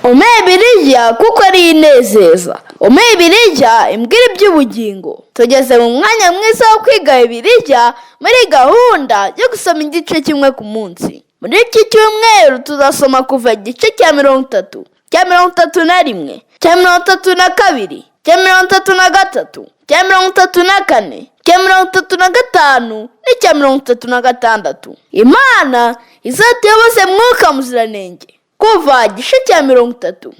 Umpe Bibiliya kuko ari inezeza. Umpe Bibiliya imbwira iby'ubugingo. Tugeze mu mwanya mwiza wo kwiga Bibiliya muri gahunda yo gusoma igice kimwe ku munsi. Muri iki cyumweru tuzasoma kuva igice cya 30, cya 31, cya 32, cya 33, cya 34, cya 35 n'icya 36. Imana izatuyoboze Mwuka Muziranenge. Kuva igice cya 30.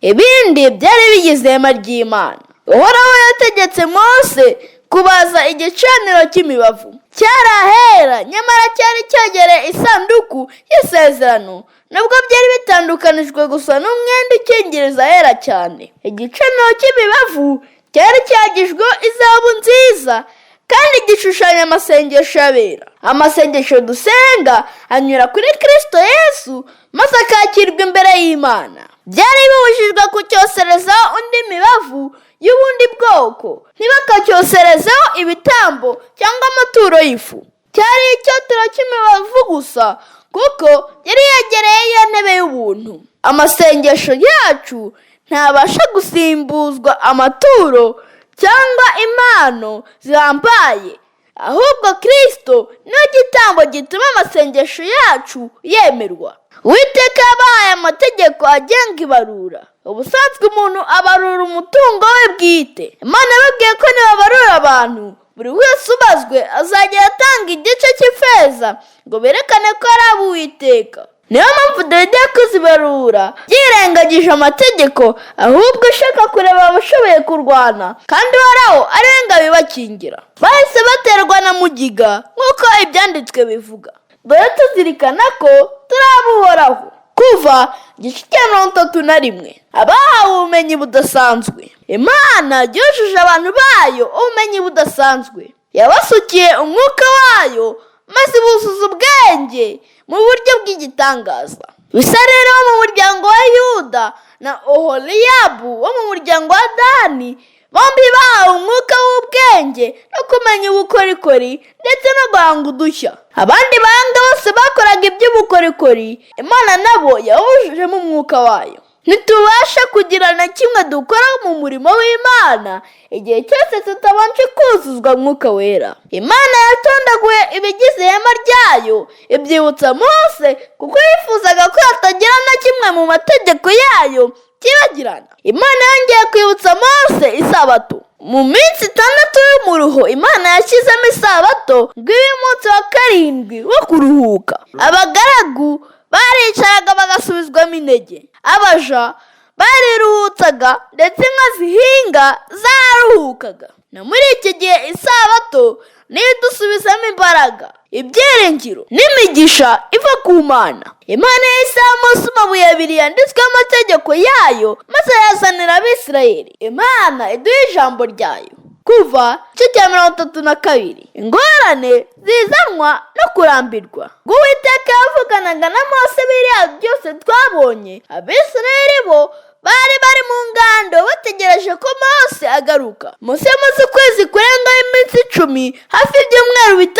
Ibindi byari bigize ihema ry'Imana. Uhoraho yategetse Mose kubaza igicaniro cy'imibavu. Cyari ahera, nyamara cyari cyegereye isanduku y'isezerano, nubwo byari bitandukanijwe gusa n'umwenda ukingiriza ahera cyane. Igicaniro cy'imibavu cyari cyagijweho izahabu nziza kandi gishushanya amasengesho y'abera. Amasengesho dusenga anyura kuri Kirisito Yesu maze akakirwa imbere y'Imana. Byari bibujijwe kucyoserezaho undi mibavu y'ubundi bwoko, ntibakacyoserezeho ibitambo cyangwa amaturo y'ifu. Cyari icyotero cy'imibavu gusa kuko yari yegereye ya ntebe y'ubuntu. Amasengesho yacu ntabasha gusimbuzwa amaturo cyangwa impano zihambaye, ahubwo Kirisito niwe gitambo gituma amasengesho yacu yemerwa. Uwiteka yabahaye amategeko agenga ibarura. Ubusanzwe umuntu abarura umutungo we bwite. Imana yababwiye ko nibabarura abantu, buri wese ubazwe azajya atanga igice cy'ifeza ngo berekane ko ari ab'Uwiteka. Niyo mpamvu Dawidi yakoze ibarura yirengagije amategeko, ahubwo ashaka kureba abashoboye kurwana, kandi Uhoraho ari we ngabo ibakingira. Bahise baterwa na mugiga nk'uko ibyanditswe bivuga. Dore tuzirikana ko turi ab'Uhoraho. Kuva igice cya 31. Abahawe ubumenyi budasanzwe. Imana yujuje abantu bayo ubumenyi budasanzwe. Yabasukiye umwuka wayo maze buzuza ubwenge mu buryo bw'igitangaza. Bisa rero wo mu muryango wa Yuda na Oholiyabu wo mu muryango wa Dani, bombi bahawe umwuka w'ubwenge no kumenya ubukorikori ndetse no guhanga udushya. Abandi bahanga bose bakoraga iby'ubukorikori, Imana nabo yabujujemo umwuka wayo. Ntitubasha kugira na kimwe dukora mu murimo w'Imana igihe cyose tutabanje kuzuzwa Mwuka Wera. Imana yatondaguye ibigize ihema ryayo, ibyibutsa Mose kuko yifuzaga ko hatagira na kimwe mu mategeko yayo cyibagirana. Imana yongeye kwibutsa Mose isabato. Mu minsi 6 y'umuruho, Imana yashyizemo isabato ngo ibe umunsi wa karindwi wo kuruhuka. Abagaragu baricaraga bagasubizwamo intege, abaja bariruhutsaga, ndetse inka zihinga zaruhukaga. Na muri iki gihe isabato niyo idusubizamo imbaraga, ibyiringiro n'imigisha iva ku Mana. Imana yahisemo umunsi amabuye abiri yanditsweho amategeko yayo maze ayazanira Abisirayeli. Imana iduha ijambo ryayo. Kuva igice cya 32. Ingorane zizanwa no kurambirwa. Ubwo Uwiteka yavuganaga na Mose biriya byose twabonye, Abisirayeli bo bari bari mu ngando bategereje ko Mose agaruka. Mose yamaze ukwezi kurengaho iminsi 10, hafi ibyumweru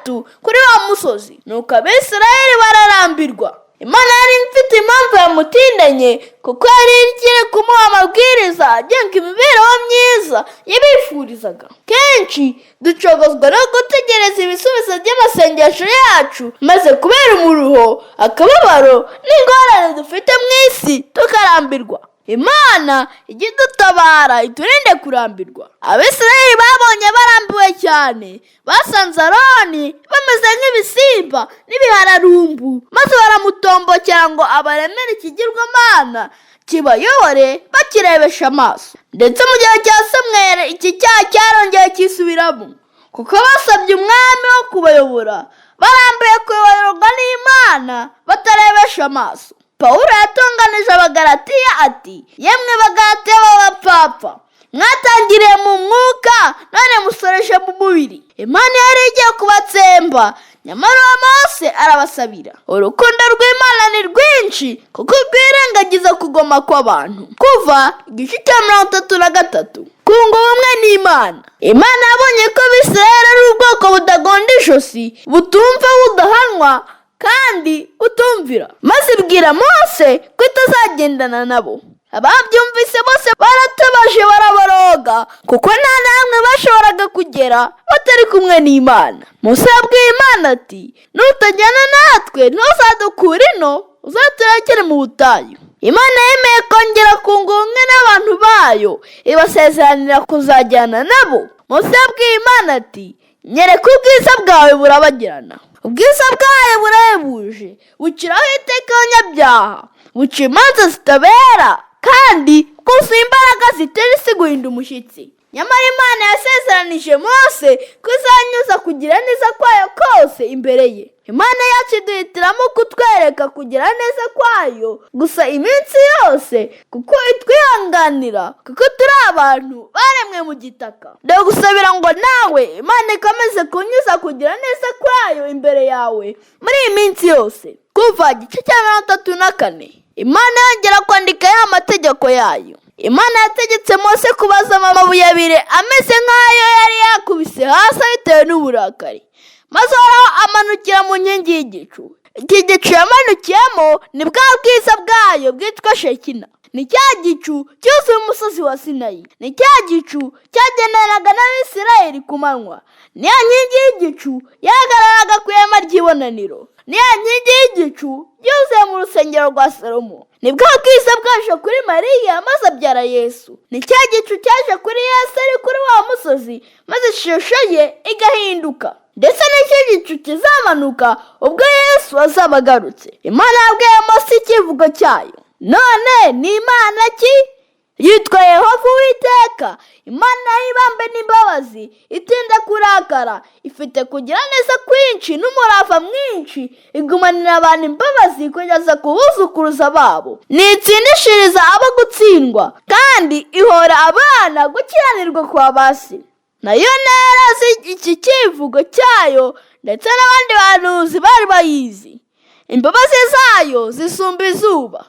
6, kuri wa musozi. Nuko Abisirayeli bararambirwa. Imana yari ifite impamvu yamutindanye, kuko yari igiye kumuha amabwiriza agenga imibereho myiza yabifurizaga. Kenshi ducogozwa no gutegereza ibisubizo by'amasengesho yacu, maze kubera umuruho, akababaro n'ingorane dufite mu isi tukarambirwa. Imana ijya idutabara, iturinde kurambirwa. Abisirayeli babonye barambiwe cyane. Basanze Aroni bameze nk'ibisimba n'ibihararumbu, maze baramutombokera ngo abaremere ikigirwamana kibayobore bakirebesha amaso. Ndetse mu gihe cya Samweli iki cyaha cyarongeye kisubiramo, kuko basabye umwami wo kubayobora, barambiwe kuyoborwa n'Imana batarebesha amaso. Pawulo yatunganije Abagaratiya ati: "Yemwe Bagaratiya b'abapfapfa, mwatangiriye mu mwuka none musoreje mu mubiri." Imana yari igiye kubatsemba, nyamara uwo Mose arabasabira. Urukundo rw'Imana ni rwinshi kuko rwirengagiza kugoma kw'abantu. Kuva igice cya 33. Kunga ubumwe n'Imana. Imana yabonye ko Abisirayeli ari ubwoko budagonda ijosi, butumva, budahanwa. Kandi utumvira, maze ibwira Mose ko itazagendana nabo. Ababyumvise bose baratabaje, baraboroga, kuko nta na hamwe bashoboraga kugera batari kumwe n'Imana. Mose yabwiye Imana ati: "Nutajyana natwe, ntuzadukure ino, uzaturekere mu butayu." Imana yemeye kongera kunga ubumwe n'abantu bayo, ibasezeranira kuzajyana nabo. Mose yabwiye Imana ati: "Nyereka ubwiza bwawe burabagirana." Ubwiza bwayo burahebuje, buciraho iteka abanyabyaha, buca imanza zitabera, kandi bwuzuye imbaraga zitera isi guhinda umushyitsi. Nyamara Imana yasezeranije Mose ko izanyuza kugira neza kwayo kose imbere ye. Imana yacu iduhitiramo kutwereka kugira neza kwayo gusa iminsi yose, kuko itwihanganira, kuko turi abantu baremwe mu gitaka. Ndagusabira ngo nawe Imana ikomeze kunyuza kugira neza kwayo imbere yawe muri iyi minsi yose. Kuva igice cya 34, Imana yongera kwandika ya mategeko yayo. Imana yategetse Mose kubazamo amabuye abiri ameze nk'ayo yari yakubise hasi bitewe n'uburakari, maze Uhoraho amanukira mu nkingi y'igicu. Iki gicu yamanukiyemo ni bwa bwiza bwayo bwitwa Shekina. Ni cya gicu cyuzuye umusozi wa Sinayi, ni cya gicu cyagendanaga n'Abisirayeli ku manywa, ni ya nkingi y'igicu yahagararaga ku ihema ry'ibonaniro, ni ya nkingi y'igicu yuzuye mu rusengero rwa Salomo. Ni bwa bwiza bwaje kuri Mariya maze abyara Yesu. Ni cya gicu cyaje kuri Yesu ari kuri wa musozi, maze ishusho ye igahinduka. Ndetse n'icyo gicu kizamanuka ubwo Yesu azaba agarutse. Imana yabwiye Mose icyivugo cyayo. None ni Imana ki? Yitwa Yehova Uwiteka, Imana y'ibambe n'imbabazi, itinda kurakara, ifite kugira neza kwinshi n'umurava mwinshi, igumanira abantu imbabazi kugeza ku buzukuruza babo. Ntitsindishiriza abo gutsindwa, kandi ihora abana gukiranirwa kwa ba se. Nayo yari azi iki kivugo cyayo, ndetse n'abandi bahanuzi bari bayizi. Imbabazi zayo zisumba izuba,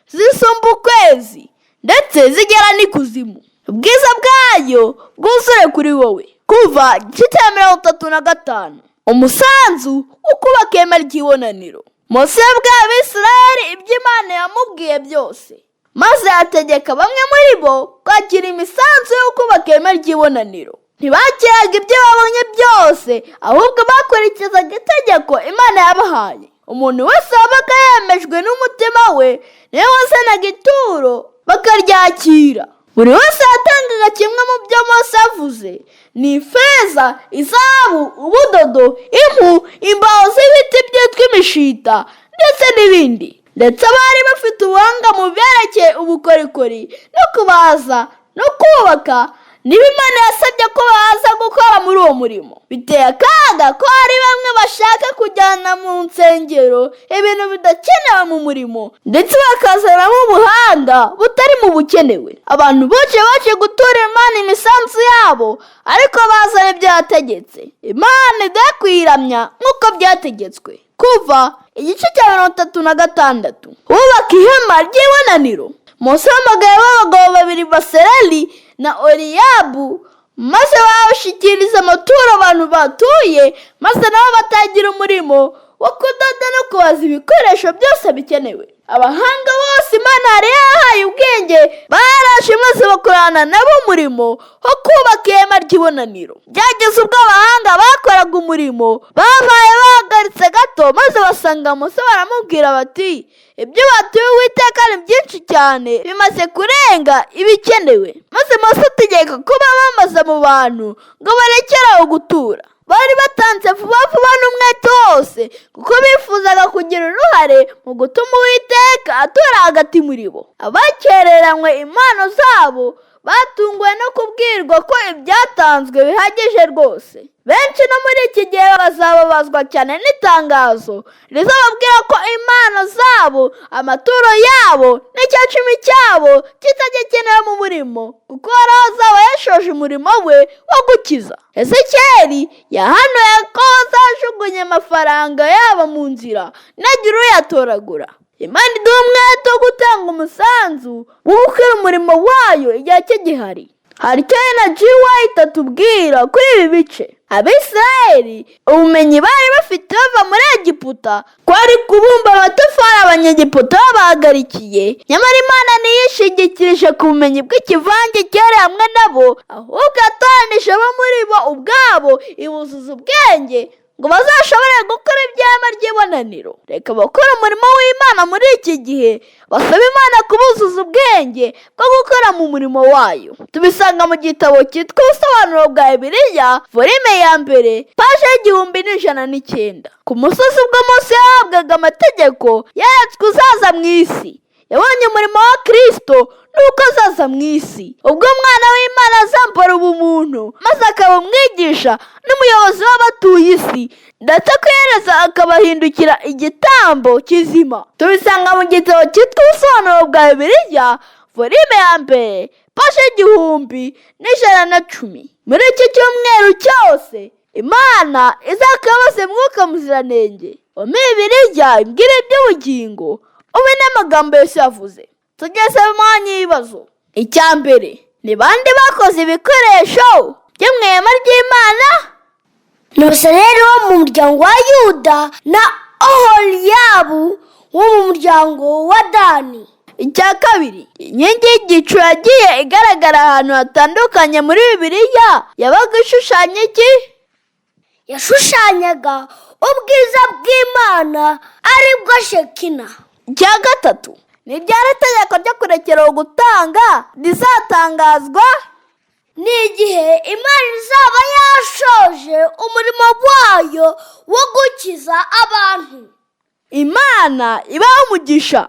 zisumba ukwezi, ndetse zigera n'ikuzimu. Ubwiza bwayo bwuzure kuri wowe. Kuva igice cya 35, umusanzu wo kubaka ihema ry'ibonaniro. Mose yabwiye Abisirayeli ibyo Imana yamubwiye byose, maze yategeka bamwe muri bo kwakira imisanzu yo kubaka ihema ry'ibonaniro. Ntibakiraga ibyo babonye byose, ahubwo bakurikizaga itegeko Imana yabahaye. Umuntu wese wabaga yemejwe n'umutima we niwe wazanaga ituro bakaryakira. Buri wese yatangaga kimwe mu byo Mose yavuze: ni ifeza, izahabu, ubudodo, impu, imbaho z'ibiti byitwa imishita, ndetse n'ibindi. Ndetse bari bafite ubuhanga mu byerekeye ubukorikori no kubaza no kubaka, niba Imana yasabye ko baza gukora muri uwo murimo. Biteye akaga ko hari bamwe bashaka kujyana mu nsengero ibintu bidakenewe mu murimo, ndetse bakazanamo ubuhanga butari mu bukenewe. Abantu benshi baje gutura Imana imisanzu yabo, ariko bazana ibyo yategetse. Imana iduhe kuyiramya nk'uko byategetswe. Kuva igice cya 36, bubaka ihema ry'ibonaniro. Mose yahamagaye abagabo babiri, Besaleli na Oliyabu, maze babashyikiriza amaturo abantu batuye, maze nabo batangira umurimo wo kudoda no kubaza ibikoresho byose bikenewe. Abahanga bose Imana yari yahaye ubwenge baraje, maze bakorana nabo umurimo wo kubaka ihema ry'ibonaniro. Byageze ubwo abahanga bakoraga umurimo babaye bahagaritse gato, maze basanga Mose baramubwira bati: "Ibyo batuye Uwiteka ni byinshi cyane, bimaze kurenga ibikenewe." Maze Mose ategeka ko bamamaza mu bantu ngo barekere aho gutura. Bari batanze vuba vuba n'umwete wose, kuko bifuzaga kugira uruhare mu gutuma Uwiteka atura hagati muri bo. Abakereranywe impano zabo batunguwe no kubwirwa ko ibyatanzwe bihagije rwose. Benshi no muri iki gihe bazababazwa cyane n'itangazo rizababwira ko impano zabo, amaturo yabo n'icyacumi cyabo kitagikenewe mu murimo, kuko Uhoraho azaba yashoje umurimo we wo gukiza. Ezekiyeli yahanuye ko bazajugunya amafaranga yabo mu nzira ntagire uyatoragura. Imana iduha umwete wo gutanga umusanzu wo gukora umurimo wayo igihe kigihari. Hari icyo na G. White atubwira kuri ibi bice. Abisirayeli ubumenyi bari bafite bava muri Egiputa kwari kubumba amatafari Abanyegiputa babahagarikiye. Nyamara Imana ntiyishingikirije ku bumenyi bw'ikivange cyari hamwe nabo, ahubwo yatoranije abo muri bo ubwabo, ibuzuza ubwenge ngo bazashobore gukora ibyema ry'ibonaniro. Reka abakora umurimo w'Imana muri iki gihe basaba Imana kubuzuza ubwenge bwo gukora mu murimo wayo. Tubisanga mu gitabo cyitwa Ubusobanuro bwa Bibiliya, volume ya 1, paje y'1109. Ku musozi ubwo Mose yahabwaga amategeko, yeretswe uzaza mu isi. Yabonye umurimo wa Kirisito n'uko azaza mu isi. Ubwo Umwana w'Imana azambara ubumuntu maze akaba umwigisha n'umuyobozi w'abatuye isi, ndetse ku akabahindukira igitambo kizima. Tubisanga mu gitabo cyitwa Ubusobanuro bwa Bibiliya, volume ya 1, paje 1110. Muri iki cyumweru cyose Imana izakabaze Mwuka Muziranenge. Bibiliya imbwira iby'ubugingo ube n'amagambo yose yavuze. Tugeze mu mwanya w'ibibazo. Icya mbere: ni bande bakoze ibikoresho byo mu ihema ry'Imana? Ni Besaleli wo mu muryango wa Yuda na Oholiyabu wo mu muryango wa Dani. Icya kabiri: inkingi y'igicu yagiye igaragara ahantu hatandukanye muri Bibiliya, yabaga ishushanya iki? Yashushanyaga ubwiza bw'Imana, ari bwo Shekina. Icya gatatu: ni ryari itegeko ryo kurekera gutanga rizatangazwa? Ni igihe Imana izaba yashoje umurimo wayo wo gukiza abantu. Imana ibahe umugisha.